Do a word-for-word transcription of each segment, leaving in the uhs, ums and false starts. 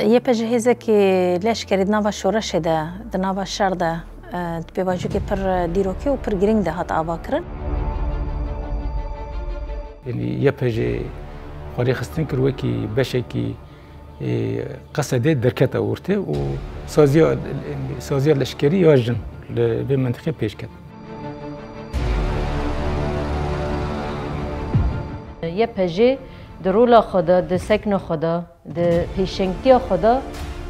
Y P G hêzekî leşkerî di nava şoreşê de, di nava şer de, e, di pêvajoyekî pir dîrokî û pir girîng de hat avakirin. Yanî Y P G xwe rêxistin kir wekî beşekî, e, Qesedê derkete ortê û saziya, saziya leşkerî ya jin li vê mentiqê pêş ket. Y P G di rola xwe de, di sekna xwe de, di pêşengtiya xwe de,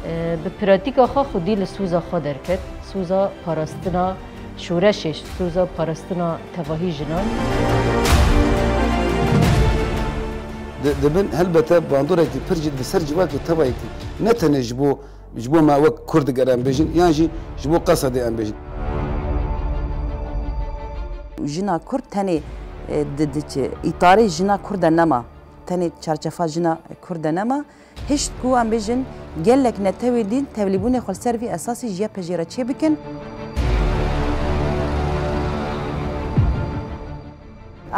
e, bi pratîka xwe xwedî li soza xwe derket, soza parastina şoreşê, soza parastina tevahî jinan. Di-, dibin helbete bandorekî pir jî di ser civakê tevayekî, ne tenê ji bo, ji bo me wek Kurd gere em bêjin, yan jî ji bo Qesedê em bêjin. Jina Kurd tenê, e, di, di çi, îtarê jina Kurd de nema. Tenê çarçefa jina Kurd de nema. Hişt ku em bêjin gelek netewê dîn tevlîbûnê xwe li ser vî esasî ji Y P G re çêbikin.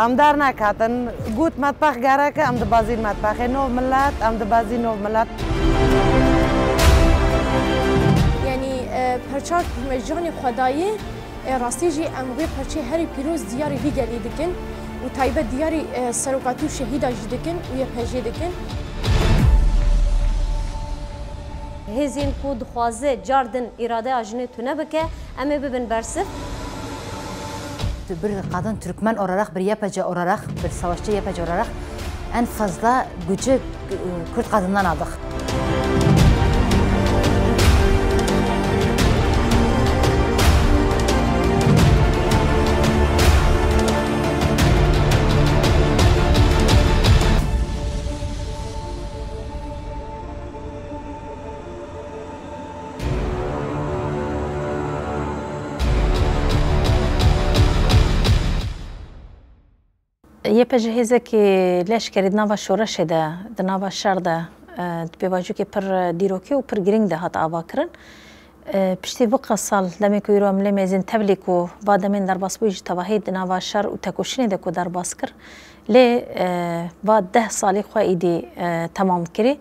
Em derneketin. Got metbex gerek e, em dibezîn metbexê. Nov milet, em dibezîn nov milet. Yanî, e, perçak me canê xwe dayê. E, rastî jî em wê perçê herî pîroz diyarî vî gelî dikin û taybet diyarî, e, serokatî û şehîda jî dikin û Y P G dikin. Hêzên ku dixwaze car din îradeya jinê tune bike, em ê bibin bersiv. Bir kadın Türkmen olarak, bir Y P G olarak, bir savaşçı Y P G olarak en fazla gücü, e, Kürt kadından aldık. Y P G hêzekî leşkerî di nava şoreşê de, di nava şer de, e, di pêvajoyekî pir dîrokî û pir girîng de hat avakirin. E, piştî viqa sal, demê ku îro em lê mêzin tevlî ku va demên derbasbûyî ji tevahî di nava şer û tekoşînê de ku derbas kir, lê, e, va deh salî xwe îdî, e, temam kirî.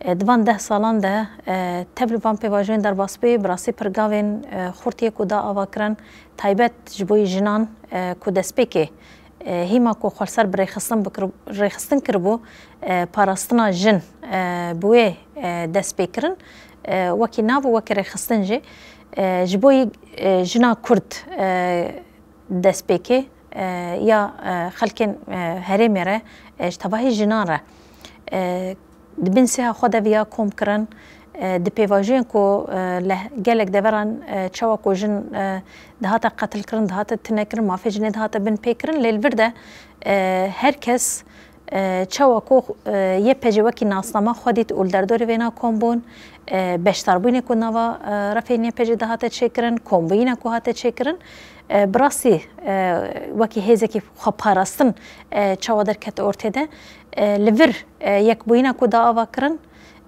E, di van deh salan de, e, tevlî van pêvajoyên derbasbûyî bi rastî pir gavên, e, xurt yê ku da avakirin, taybet ji bo yî jinan, e, ku destpêkê, e, hîma ku xwe li ser bi rêxistin bikir-, rêxistin kiribû, e, parastina jin, e, bi wê, e, dest pê kirin, e, wekî nav û wekî rêxistin jî, e, ji bo yî, e, jina Kurd, e, destpêkê, e, ya, e, xelkên, e, herêmê re, e, ji tevahî jinan re, e, di bin sêha xwe de viya kom kirin, e, di pêvajoyên ku, e, li gelek deveran, e, çawa ku jin, e, dihate qetilkirin, dihate tinekirin, mafê jinê dihate binpêkirin, lê li vir de, e, her kes, e, çawa ku, e, Y P G wekî nasnama xwe dît û li derdorê vêna kom bûn, e, beşdarbûyînê ku nava, e, refên Y P G de hate çêkirin, kombûyîna ku hate çêkirin, e, bi rastî, e, wekî hêzekî xweparastin, e, çawa derkete ortê de, e, li vir, e, yekbûyîna ku da ava kirin,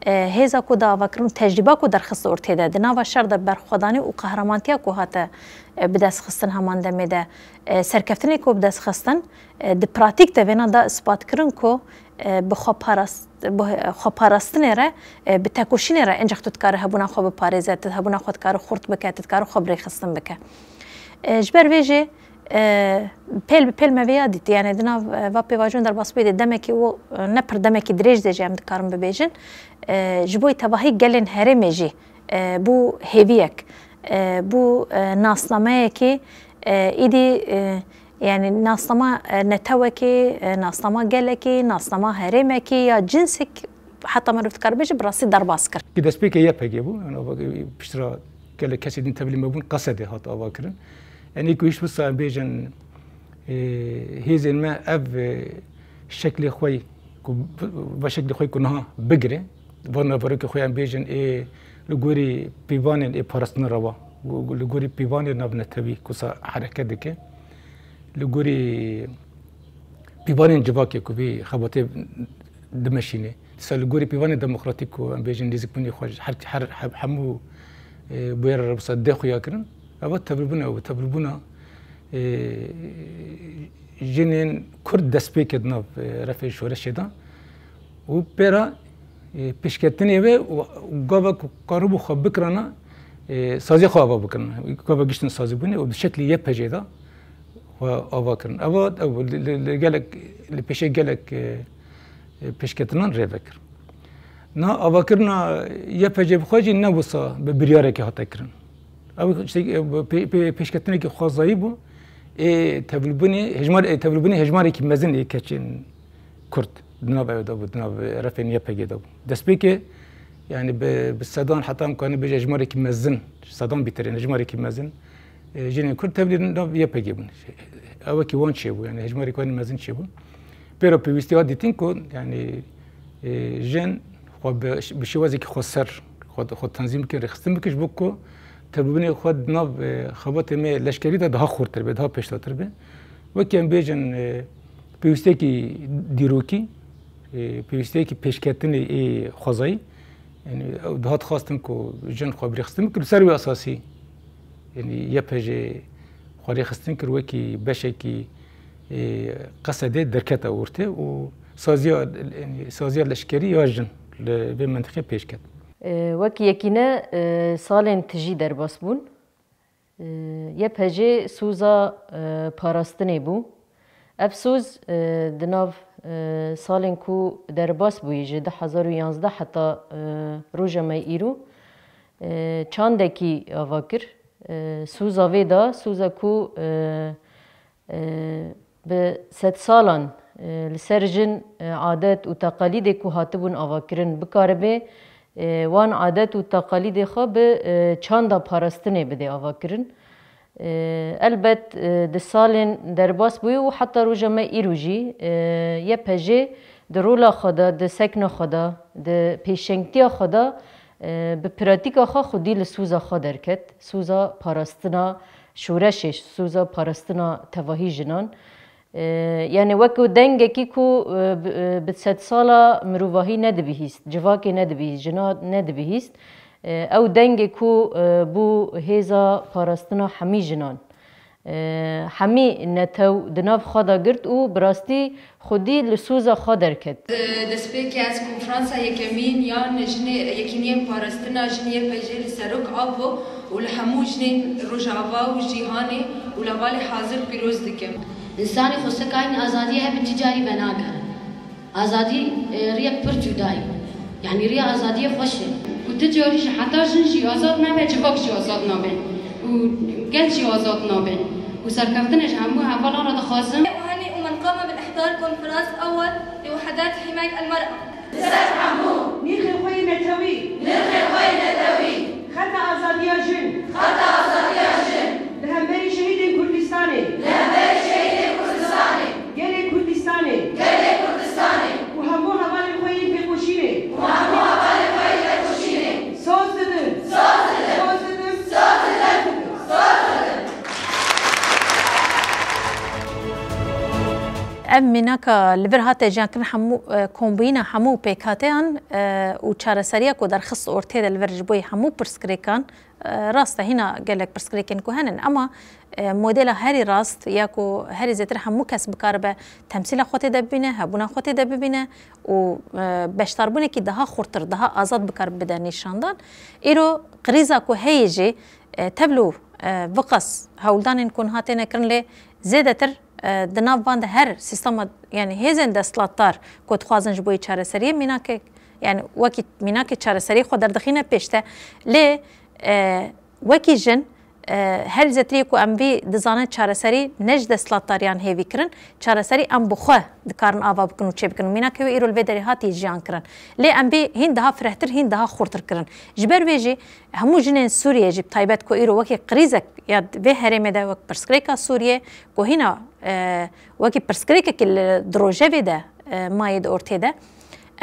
e, hêza ku da ava kirin û tecrîba ku derxist ortê de, di nava şer de berxwedanî û qehremantiya ku hate, e, bi dest xistin heman demê de, e, serkeftinê ku bi dest xistin, e, di pratîk de vêna da ispat kirin ku, e, bi xweparast-, bi xweparastinê re, e, bi tekoşînê re encax tu dikare hebûna xwe biparêze, tu hebûna xwe dikare xurt bike, tu dikare xwe bi rêxistin bike. E, ji ber vê jî, e, pêl bi pêl me vêya dîtî, yanî di nav, e, va pêvajoyên derbasbûyî de demekî û, e, ne pir demekî dirêj de jî em dikarin bibêjin, e, ji bo tevahî gelên herêmê jî, e, bû hêviyek, e, bû, e, nasnameyekî, e, îdî, e, yanî nasnama, e, netewekê, e, nasnama gelekê, nasnama herêmekê ya cinsek, heta meriv dikare bêje, bi rastî derbas kir. Ki destpêkê Y P G bû, yani o piştre gelek kesê din tevlî me bûn, Qesedê hat ava kirin. Yanî ku hiç wisa em bêjin, e, hêzên me ev, e, şeklê xwe ku, va şeklê xwe ku niha bigire, va naverokê xwe em bêjin, ê li gorî pîvanên ê parastinê re wa, li gorî pîvanê navnetewî ku sa hereket dike, li gorî pîvanên civakê ku vî xebatê dimeşîne. Dîsa li gorî pîvanên demokratîk ku em bêjin nêzîkbûnê xwe ji her, her, he-, hemû, e, bûyera re wisa dê xuya kirin. Eva tevlîbûna ew, tevlîbûna, e, jinên Kurd destpêkê di nav, e, refê şoreşê de û pê re e, pêşketinê ve û gava ku karibû xwe bikirana, e, saziya xwe ava bikirina. Gava giştin sazîbûnê û bi şeklî Y P G de xwe ava kirin. Eva, ew, li, li, li gelek, li pêşê gelek, e, e, pêşketinan rê vekir. Na avakirina Y P G bi xwe jî ne wisa bi biryarekê hate kirin. Ew işte, e, pê-, pê-, pêşketinekî xwezayî bû. Ê tevlibûnê hejmar-, ê tevlibûnê hejmarekî mezin ê keçên Kurd di nav ew de bû, di nav refên Y P G de bû. Destpêkê, yani bi, bi sedan heta em kanî bêje hejmarekî mezin, sedan bîterên hejmarekî mezin, e, jinên Kurd tevlî nav Y P G bûn. Ew wekî wan çêbû, yani hejmarek wan mezin çêbû. Pêro pêwîstî hat dîtin ku, yani, e, jin xwe bi, bi şêwazekî xweser, xwe, xwe tenzîm bikin, rêxistin bikin, ji bo ku tevlibûnê xwe di nav, e, xebatê me leşkerî de daha xurtir be, daha pêşdatir be. Wekî em bêjin, e, pêwîstiyekî dîrokî, e, pêwîstiyekî pêşketinê ê xwezayî, yani, ew dihat xwestin ku jin xwe bi rêxistin bikin, li ser wê esasî, yani, Y P G xwe rêxistin kir wekî beşekî, e, Qesedê derkete ortê û saziya, yani, saziya leşkerî ya jin li vê mentiqê pêş ket. E, wekî yekîne, e, salên tijî derbas bûn. E, Y P G soza, e, parastinê bû. Ev soz, e, di nav, e, salên ku derbas bûyî ji du hezar û yanzdeh heta, e, roja me îro, e, çandekî ava kir. E, soza vê da, soza ku, e, e, bi sedsalan, e, li ser jin, e, adet û teqalîdê ku hatibûn avakirin bikaribe, e, wan adet û teqalîdê xwe bi, e, çanda parastinê bide avakirin. E, elbet, e, di salên derbas bûye û heta roja me îro jî, e, Y P G di rola xwe de, di sekna xwe de, di pêşengtiya xwe de, e, bi pratîka xwe xwedî li soza xwe derket, soza parastina şoreşê, soza parastina tevahî jinan. E, yani wek dengekî ku, e, bi, e, bi sedsala mirovahî nedibihîst, civakê nedibihîst, jina nedibihîst. E, ew dengê ku, e, bû hêza parastina hemî jinan. E, hemî netew di nav xwe de girt û bi rastî xwedî li soza xwe derket. Di destpêkê ez konferansa yekemîn yan jinê yekîniyên parastina jinê Y P G li Serok Apo û li hemû jinên Rojava û cîhanê û li hevalê hazir pîroz dikim. Însanî xwestekayîn azadiyê hebe ti carî venagerin. Azadî, e, riyek pir cuda ye. Yanî riya azadiyê xweş e. Û ti carî jî heta jin jî azad nabe, civak jî azad nabe. Û gel jî azad nabe. Û serkeftinê ji hemû hevalan re dixwazim. وهنئ من قام بالإحضار كونفرنس أول لوحدات حماية المرأة. Li ser hemû. Nîxê xwe yê netewî. Nîxê xwe yê netewî. Xeta azadiya jin. Xeta azadiya jin. Li hemberî şehîdên Kurdistanê. Li hemberî şehîdên Kurdistanê. Gelê Kurdistanê. Gelê Kurdistanê. Û hemû hevalên xwe yên têkoşînê. Û hemû hevalên xwe yên têkoşînê. Soz didin. Soz didin. Soz didin. Soz didin. Soz didin. Ev mînaka li vir hate jiyankirin hemû, e, kombûyîna hemû pêkhateyan, e, û çareseriya ku derxist ortê de li vir ji bo hemû pirsgirêkan, e, rast e, hîna gelek pirsgirêkên ku henin, ema, e, modela herî rast ya ku herî zêtir hemû kes bikaribe temsîla xwe tê de bibîne, hebûna xwe tê de bibîne û, e, beşdarbûnekî daha xurtir, daha azad bikaribe bide nîşandan. Îro krîza ku heye jî, e, tevlû, e, viqas hewldanên ku niha têne kirin lê zêdetir, e, di nav van de her sîstema, yani hêzên desthilatdar ku dixwazin ji bo yê çareseriyê mînakê, yani wekî mînakê çareseriyê xwe derdixîne pêş de. Lê, e, wekî jin, e, her zêtirî ku em vî dizanin çareserî ne ji desthilatdariyan hêvî kirin, çareserî em bi xwe dikarin ava bikin û çêbikin. Û mînakê wê îro li vê derê hatiye jiyan kirin. Lê em vî hîn daha firehtir, hîn daha xurtir kirin. Ji ber vê jî hemû jinên Sûriyê jî bi taybet ku îro wekî krîzek ya vê herêmê de wek pirsgirêka Sûriyê, ku hîna, e, wekî pirsgirêkekî li, di rojevê de, e, mayê di ortê de,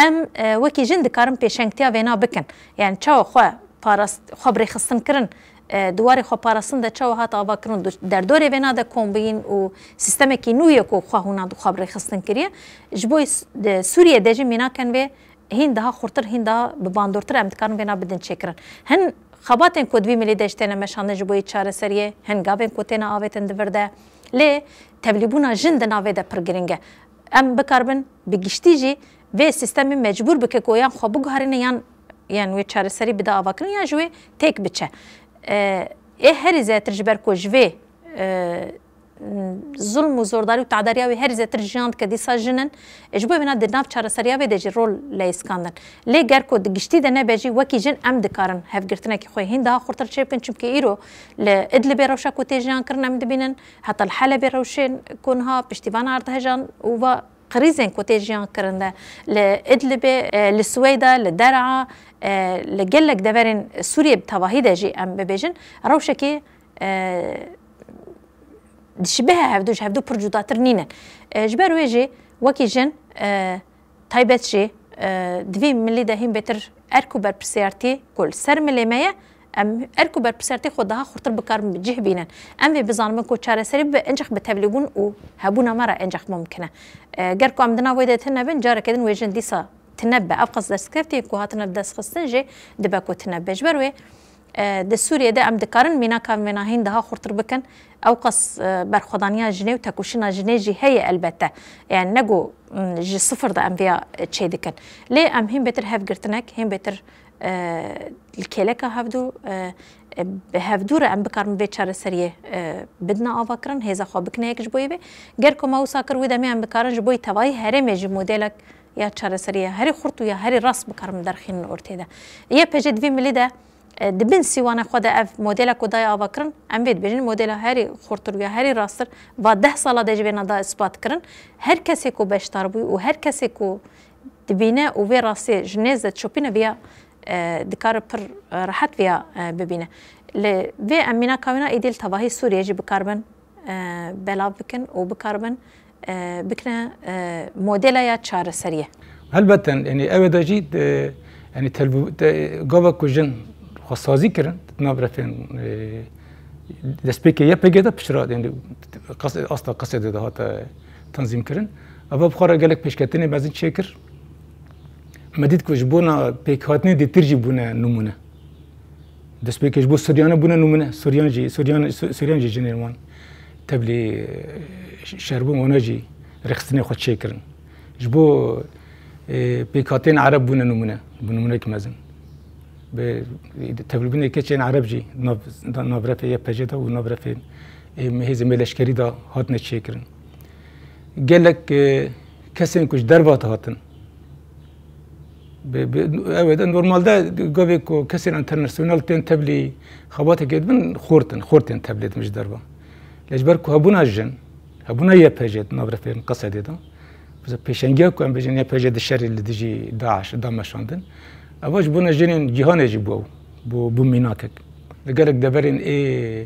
em, e, wekî jin dikarin pêşengtiya vêna bikin. Yani çawa xwe parast-, xwe bi rêxistin kirin, e, di warê xwe parastin de çawa hat ava kirin, du-, derdorê vêna de kombiyîn û sîstemekî nû ye ku xwe hûna xwe bi rêxistin kiriye. Ji bo s-, di Sûriyê de jî mînaken vê hîn daha xurtir, hîn daha bi bandortir em dikarin vêna bidin çêkirin. Hin xebatên ku di vî milî de ji têne meşandin ji bo yê çareseriyê, hin gavên ku têne avêtin di vir de. Lê tevlîbûna jin di navê de pir giring e. Em bikaribin bi giştî jî vê sîstemê mecbûr bike ku yan xwe biguherîne yan, yan wê çareserî bide avakirin yan ji wê têk biçe. E, ê herî zêtir ji ber ku ji vê, e, zulm û zordariya wê herî zêtir jiyan dike dîsa jin in. E, ji bo vêna di nav çareseriya vê de jî rol leyîskandin. Lê ger ku di giştî de nebe jî wekî jin em dikarin hevgirtinekî xwe hîn daha xurtir çêbikin, çimkî îro li Idlibê rewşa ku tê jiyan kirin em dibînin, heta li Helebê rewşên ku niha piştîvana erdhejan û va krîzên ku tê jiyan kirin de, li Idlibê, e, li Swêda, li Der'a, e, li gelek deverên Sûriyê bi tevahî de jî em bibêjin, rewşekî, e, dişibihe hevdu, ji hevdu pir cudatir nînin. E, ji ber wê jî wekî jin, e, taybet jî, e, di vî milî de hîn bêtir erk û berpirsiyartî ku li ser milê me ye, em erk û berpirsiyartî xwe daha xurtir bikarin bi cih bînin. Em vê bizanibin ku çareserî bibe encex bi tevlîbûn û hebûna me re encex mumkin e. E, ger ku em di nav wê de tune bin, careke din wê jin dîsa tune bibe. Ev qas destkeftiyê ku hatine bi dest xistin jî dibe ku tune bibe. Ji ber wê, e, di Sûriyê de em dikarin mînaka vêna hîn daha xurtir bikin. Ew qas, e, berxwedaniya jinê û tekoşîna jinê jî heye elbette. Yani ne ku, m, ji sifir de em vêya, e, çê dikin. Lê em hîn bêtir hevgirtinek, hîn bêtir, e, li kêleka hevdû, e, e, bi hevdû re em bikarin vê çareseriyê, e, bidine avakirin, hêza xwe bikine yek ji bo yê vê. Ger ku me wisa kir wî demê em bikarin ji bo yê tevayî herêmê jî modelek ya çareseriyê herî xurt û ya herî rast bikarin derxînin ortê de. Y P G di vî milî de, e, di bin sîwana xwe de ev modela ku daye avakirin, em vê dibêjin modela herî xurtir û ya herî rasttir va deh sala de jî vêna da ispat kirin. Her kesê ku beşdar bû û her kesê ku dibîne û vê rastiyê ji nêz de dişopîne viya, e, dikare pir, e, rehet viya, e, bibîne. Li vê em mînaka wêna êdî li tevahî Sûriyê jî bikaribin, e, belav bikin û bikaribin, e, bikine, e, modela ya çareseriyê. Helbet, yani ew de jî, e, yani telvî-, te-, gava ku jin xwe sazî kirin, di nav refên, e, destpêkê Y P G de piştre, yani qas-, asta Qesedê de hate tanzîm kirin. Eva bi xwe re gelek pêşketinê mezin çêkir. Me dît ku ji bona pêkhatinê dêtir jî bûne nimûne. Destpêkê ji bo Suryane bûne nimûne. Suryan jî, Suryan, Su-, Suryan jî jinên wan tevlî, e, ş-, şer bûn, wana jî rêxistinê xwe çêkirin. Ji bo, e, pêkhateyên Ereb bûne nimûne. Bû nimûnekî mezin. Bi tevlîbûnê keçên Ereb jî nav, nav refê Y P G de û nav refê, e, hêzên me leşkerî de hatine çêkirin. Gelek, e, kesên ku ji derve hatin, bi, bi, ew ê de normalde gavê ku kesên enternasyonal tên tevlî xebatekê dibin, xort in, xort tên tevlî dibin ji derve. Lê ji ber ku hebûna jin, hebûna Y P G di nav refên Qesedê de, mesela pêşengiya ku em bêjin Y P G di şerê li dijî DAIŞ da meşandin, eva ji bona jinên cîhanê jî bû, bû, bû mînakek. Li gelek deverên ê,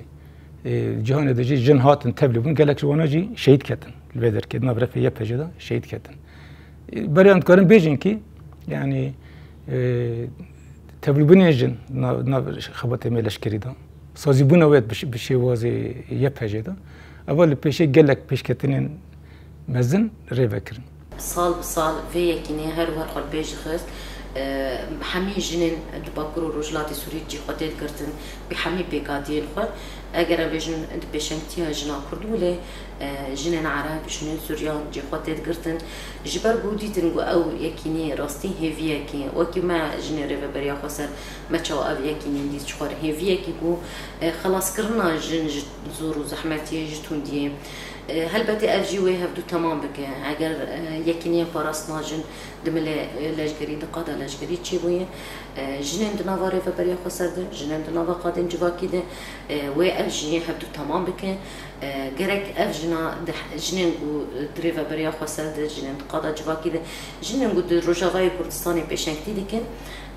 ê cîhanê de jî jin hatin tevlî bûn, gelek ji wana jî şehîd ketin. Li vê derkê di nav refê Y P G de şehîd ketin. Beriya em dikarin bêjin kî, yanî, e, tevlîbûnên jin na-, nav xebatê me leşkerî de, sazîbûna wê bi ş-, bi şêwazê Y P G de, eva li pêşê gelek pêşketinên mezin rê vekirin. Sal bi sal vê yekînê her û her xwe li pêş dixist. E, hemî jinên di Bakur û Rojhilatê Sûriyê cî xwe tê digirtin, bi hemî pêkhatiyên xwe. Eger em bêjin di pêşengtiya jina Kurd bû, lê, e, jinên Ereb, jinên Suryan cî xwe tê digirtin. Ji ber ku dîtin ku ew yekînî rastî hêviyekî, wekî me jinê Rêveberiya Xweser, me çawa ev yekînî dît ji xwe re hêviyekî ku, e, xelaskirina jin ji zor û zehmetiyê, ji tundiyê. E, helbetê ev jî wê hevdû temam bike. Eger, e, yekîniyên parastina jin di milê, e, leşkerî, di qada leşkerî çêbûye, e, jinên di nava Rêveberiya Xweser de, jinên di nava qadên civakî de, e, wê ev jî hevdû temam bike. E, gerek ev jina di he-, jinên ku di Rêveberiya Xweser de, jinên di qada civakî de, jinên ku di Rojavayê Kurdistanê pêşengtî dikin,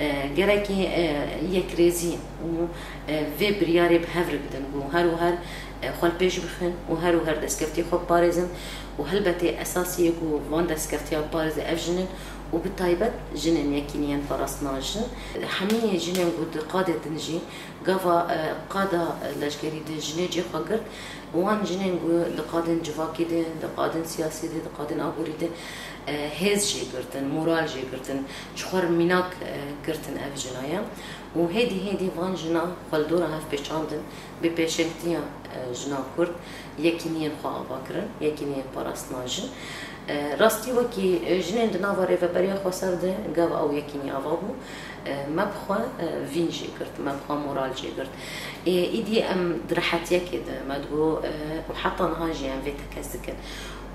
e, gerekî, e, yekrêzî û, e, vê biryarê bi hev re bidin ku her û her, e, xwe li pêş bixin û her û her destkeftiyê xwe biparêzin û helbetê esasî yê ku van destkeftiya biparêze ev jin in û bi taybet jinên yekîniyên parastina jin. Hemî jinên ku di qadê din jî gava, e, qada leşkerî de jinê cê xwe girt, wan jinên ku di qadên civakî de, di qadên siyasî de, di qadên aborî de, e, hêz jê girtin, moral jê girtin, ji xwe re mînak, e, girtin ev jina ye. Û hêdî hêdî van jina xwe li dora hev pêçandin, bi pêşengtiya, e, jina Kurd, yekîniyên xwe ava kirin, yekîniyên parastina jin. Rastî wekî jinên di nava Rêveberiya Xweser de gava ew yekînî ava bû. Me bi xwe vîn jê girt, me bi xwe moral jê girt. Ê, îdî em di rehetiyekê de me digot, û heta niha jî em vê tekez dikin.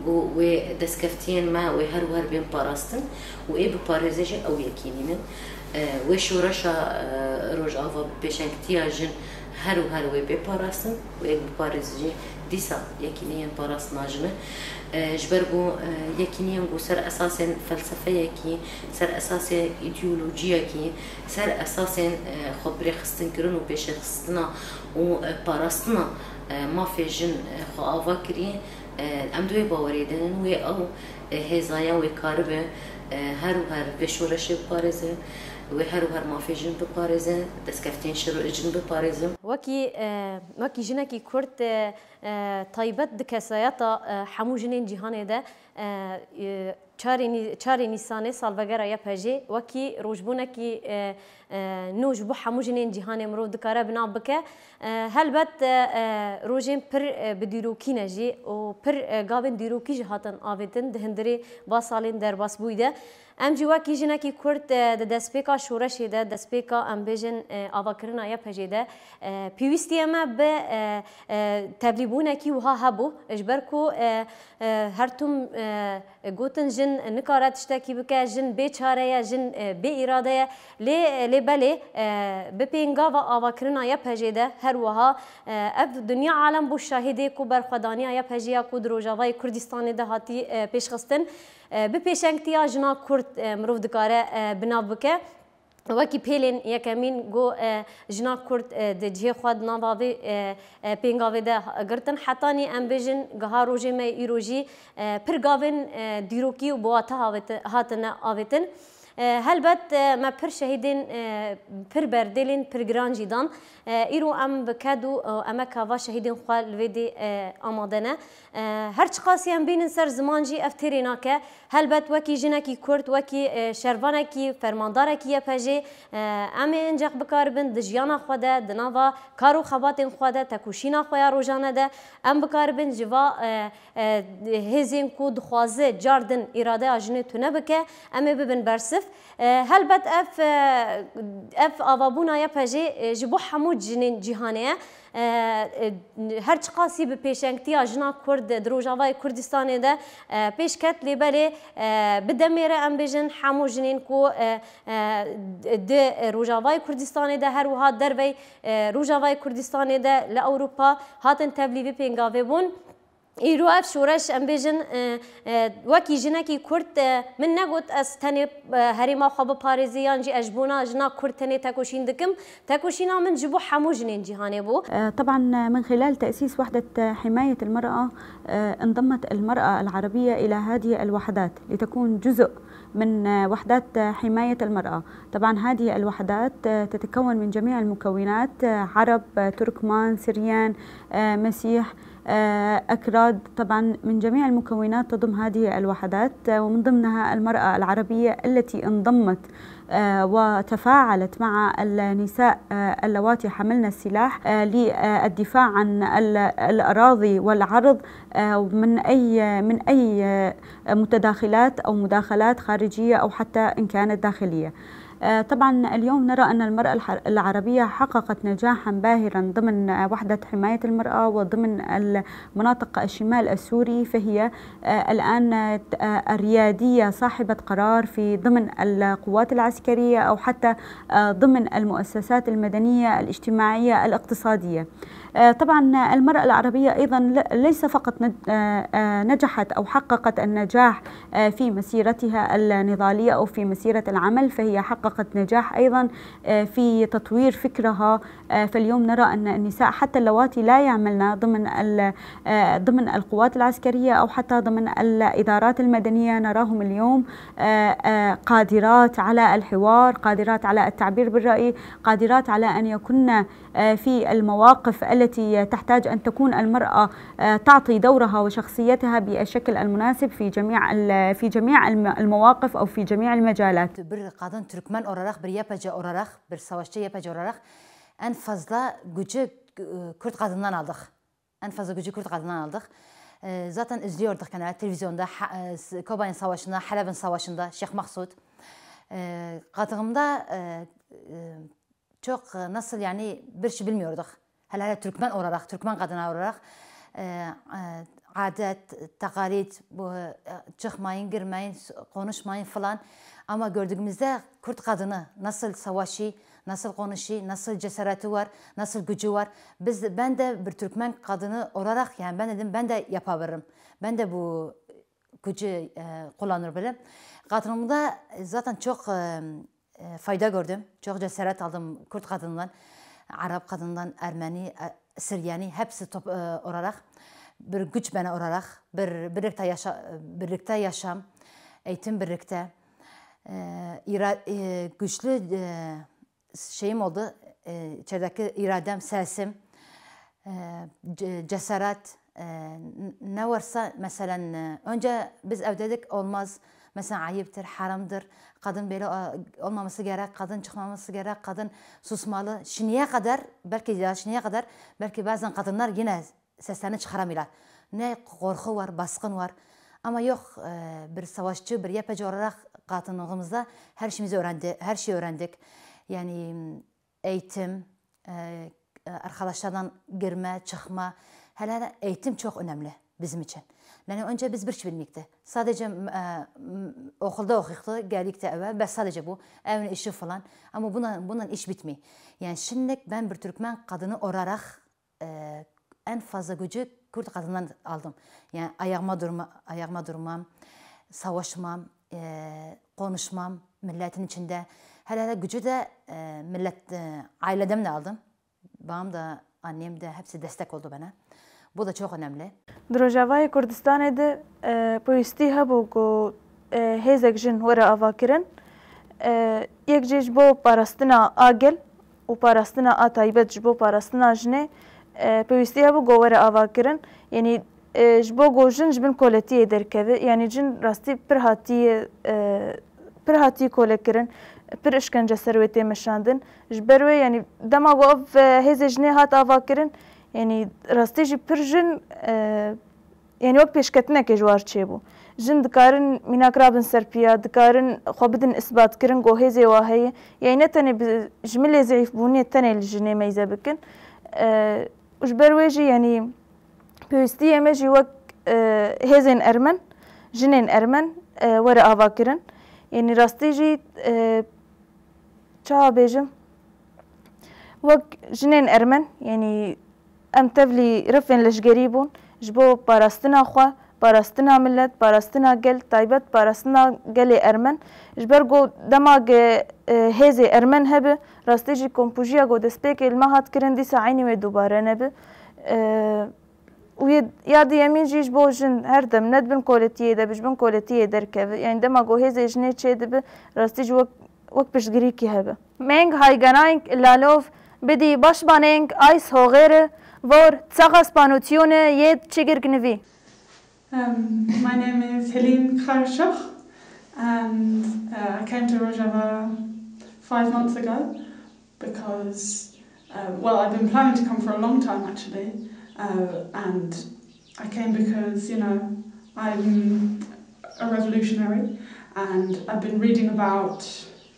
Got, wê destkeftiyên me wê her û her bên parastin û ê biparêze jî ew yekînî ne. Wê şoreşa Rojava bi pêşengtiya jin her û her wê bê parastin û ê biparêze jî dîsa yekînî yên parastina jin e. Ji ber ku yekîniyên ku ser esasên felsefeyekî, ser esasê îdeolojiyekî, ser esasên xwe birêxistinkirin û pêşexistina û parastina mafê jin xwe ava kiriye, em di wê bawerê de ne, wê ew hêzaya wê karibe her û her vê şoreşê biparêze, wê her û her mafê jin biparêze, destkeftên şiro-, jin biparêze. Wekî, e, wekî jinekî Kurd, e, e, taybet di kesayeta, e, hemû jinên cîhanê de, e, e, çarê Nî-, çarê Nîsanê salvegera Y P J'ê wekî rojbûnekî, e, e, nû ji bo hemû jinên cîhanê mirov dikare bi nav bike. E, helbet, e, e, rojên pir, e, bi dîrokî ne jî û pir, e, gavên dîrokî jî hatin avêtin di hundirê va salên derbasbûyî de. Em jî wekî jinekî Kurd, e, di destpêka şoreşê de, destpêka em bêjin, e, avakirina Y P J'ê de, e, pêwîstiyê me bi, e, e, tevlîbûnekî wiha hebû, ji ber ku, e, e, her tim, e, gotin jin nikare tiştekî bike, jin bê çare ye, jin, e, bê îrade ye. Lê, lê belê, e, bi pêngava avakirina Y P J'ê de her wiha, e, ev dinya alem bû şahidê ku berxwedaniya Y P J'ê ya ku di Rojavayê Kurdistanê de hatî, e, pêşxistin, e, bi pêşengtiya jina Kurd, e, mirov dikare, e, bi nav bike. Wekî pêlên yekemîn got, e, jina Kurd, e, di cihê xwe di nava vê, e, e, pêngavê de girtin. Hetanî em bêjin giha rojê me îro jî, e, pir gavên, e, dîrokî û bi wate havêti-, hatine avêtin. E, helbet, e, me pir şehîdên, e, pir berdêlên pir giran jî dan. E, îro em bi ked û, e, emeka va şehîdên xwe li vê dê, e, amade ne. E, her çiqasî em bînin ser ziman jî ev têrê nake. Helbet wekî jinekî Kurd, wekî, e, şervanekî, fermandarekî Y P J'ê, e, em ê enceq bikaribin di jiyana xwe de, di nava kar û xebatên xwe de, tekoşîna xwe ya rojane de, em bikaribin ji va, e, e, hêzên ku dixwaze car din îradeya jinê tune bike, em ê bibin bersiv. E, helbet ev, e, ev avabûna Y P J'ê, e, ji bo hemû jinên cîhanê ye. E, e, her çiqasî bi pêşengtiya jina Kurd di Rojavayê Kurdistanê de, e, pêş ket, lê belê, e, bi demê re em bêjin hemû jinên ku, e, e, di Rojavayê Kurdistanê de her wiha dervey, e, Rojavayê Kurdistanê de li Ewropa hatin tevlî vê pêngavê bûn. Îro ev şoreş, em bêjin, e, e, wekî jinekî Kurd, e, min negot ez tenê, e, herêma xwe biparêzî yan jî ez ji bona jina Kurd tenê tekoşîn dikim. Tekoşîna min ji bo hemû jinên cîhanê bû. آه، طبعا من خلال تأسيس وحدة حماية المرأة، آه، انضمت المرأة العربية إلى هذه الوحدات لتكون جزء من، آه، وحدات حماية المرأة. طبعا هذه الوحدات، آه، تتكون من جميع المكونات، آه، عرب، آه، تركمان، سريان، آه، مسيح، آه، أكراد، طبعا من جميع المكونات تضم هذه الوحدات، آه، ومن ضمنها المرأة العربية التي انضمت، آه، وتفاعلت مع النساء، آه، اللواتي حملن السلاح، آه، للدفاع عن ال-، الأراضي والعرض، آه، من أي، من أي، آه، متداخلات أو مداخلات خارجية أو حتى إن كانت داخلية. آه، طبعًا اليوم نرى أن المرأة الح-، العربية حققت نجاحًا باهرًا ضمن، آه، وحدة حماية المرأة وضمن المناطق الشمال السوري، فهي، آه، الآن، آه، الريادية صاحبة قرار في ضمن القوات العسكرية أو حتى، آه، ضمن المؤسسات المدنية الاجتماعية الاقتصادية. آه، طبعًا المرأة العربية أيضًا ل-، ليس فقط نج-، آه، آه، نجحت أو حققت النجاح، آه، في مسيرتها النضالية أو في مسيرة العمل، فهي حققت نجاح أيضًا، آه، في تطوير فكرها. آه، فاليوم نرى أن النساء حتى اللواتي لا يعملن ضمن ال-، آه، ضمن القوات العسكرية أو حتى ضمن الإدارات المدنية نراهم اليوم، آه، آه، قادرات على الحوار، قادرات على التعبير بالرأي، قادرات على أن يكن آه، في المواقف التي تحتاج أن تكون المرأة، آه، تعطي دورها وشخصيتها بالشكل المناسب في جميع ال-، في جميع الم-، المواقف أو في جميع المجالات. Bir qadın Türkmen olarak, bir Y P G olarak, bir savaşçı Y P G olarak en fazla gücü, e, Kürt kadından aldık. En fazla gücü Kürt kadından aldık. E, zaten izliyorduk yani televizyonda, ha-, e, s-, Kobay'ın savaşında, Halep'in savaşında, Şeyh Maksud. E, kadınımda, e, e, çok, e, nasıl yani bir şey bilmiyorduk. Hele hele Türkmen olarak, Türkmen kadınlar olarak, e, e, adet, takalit, bu, e, çıkmayın, girmeyin, s-, konuşmayın falan. Ama gördüğümüzde Kürt kadını nasıl savaşı, nasıl konuşu, nasıl cesareti var, nasıl gücü var. Biz, ben de bir Türkmen kadını olarak, yani ben dedim, ben de yapabilirim. Ben de bu gücü, e, kullanabilirim. Kadınımda zaten çok, e, e, fayda gördüm. Çok cesaret aldım Kürt kadından, Arap kadından, Ermeni, e, Süryani hepsi top-, e, olarak bir güç bana olarak bir birlikte yaşa-, birlikte yaşam, eğitim birlikte. E, ira-, e, güçlü, e, şeyim oldu, e, içerideki iradem, sesim, e, ce-, cesaret, e, n-, ne varsa, mesela, e, önce biz evde dedik olmaz, mesela ayıptır, haramdır, kadın böyle, e, olmaması gerek, kadın çıkmaması gerek, kadın susmalı. Şimdiye kadar, belki ya şimdiye kadar, belki bazen kadınlar yine seslerini çıkaramıyorlar. Ne korku var, baskın var. Ama yok, e, bir savaşçı, bir Y P G olarak kadınlığımızda her şeyimizi öğrendi, her şeyi öğrendik. Yani eğitim, e, e, arkadaşlardan girme, çıkma. Hele hele eğitim çok önemli bizim için. Yani önce biz bir şey bilmekti. Sadece, e, m-, okulda okuyuktu, geldik de eve, bes sadece bu, evin işi falan. Ama bundan, bundan iş bitmiyor. Yani şimdi ben bir Türkmen kadını olarak e, en fazla gücü Kürt kadından aldım. Yani ayağıma durma, ayağıma durmam, savaşmam, e, konuşmam milletin içinde. Hele hele gücü de, e, millet, e, ailemden de aldım. Babam da, annem de hepsi destek oldu bana. Bu da çok önemli. Di Rojavayê Kurdistanê de, e, pêwîstî hebû ku, e, hêzek jin were avakirin. E, yek jî ji bo parastina a gel û parastina a taybet ji bo parastina jinê, e, pêwîstî hebû ku were avakirin. Yanî, e, ji bo ku jin ji bin koletiyê derkeve. Yanî jin rastî pir hatiye, e, pir hatiye kolekirin, pir işkence ser wê tê meşandin. Ji ber wê, yanî dema ku ev, e, hêzê jinê hat avakirin, yanî rastî jî pir jin, e, Yanî wek pêşketinekê ji war çêbû. Jin dikarin mînak rabin ser piya, dikarin xwe bidin isbatkirin ku hêzê wa heye. Yanî ne tenê bi, ji milê zeîfbûnê tenê li jinê meyze bikin. E, û ji ber wê jî yanî pêwîstiyê me jî wek, e, hêzên ermen, jinên ermen, e, were avakirin. Yanî rastî jî, e, çawa bêjim? Wek jinên ermen, yanî em tevlî refên leşgerî bûn ji bo parastina xwe, parastina milet, parastina gel, taybet parastina gelê ermen. Ji ber ku dema ge, e, hêzê ermen hebe, rastî jî komkujiya ku destpêkê li me hat kirin, dîsa eynî wê dubare nebe. E, û yê, ya diyemîn jî ji bo jin her dem ne di bin koletiyê de be, ji bin koletiyê derkeve. Yanî dema ku hêzê jinê çêdibe, rastî jî wek, wek piştgirîkî hebe. Meng Hayganayng Lalov bidî başbaneng Ays Hoxêri vor Tsaxas Panotiyone yê Çigirk Nivî. Um, my name is Helene Kharshokh, and, uh, I came to Rojava five months ago because, uh, well, I've been planning to come for a long time, actually, uh, and I came because, you know, I'm a revolutionary, and I've been reading about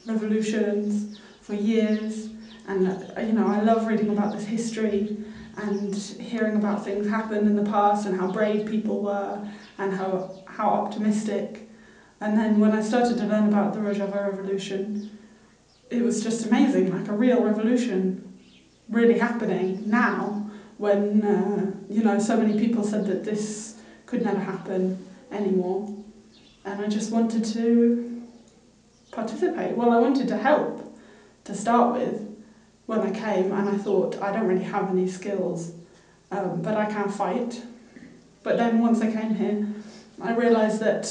revolutions for years, and, uh, you know, I love reading about this history and hearing about things happened in the past and how brave people were and how, how optimistic. And then when I started to learn about the Rojava Revolution, it was just amazing, like, a real revolution really happening now when, uh, you know, so many people said that this could never happen anymore. And I just wanted to participate. Well, I wanted to help to start with when I came, and I thought, "I don't really have any skills, um, but I can fight." But then once I came here, I realised that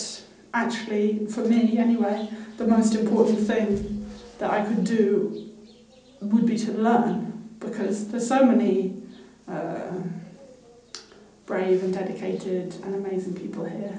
actually, for me anyway, the most important thing that I could do would be to learn, because there's so many, uh, brave and dedicated and amazing people here.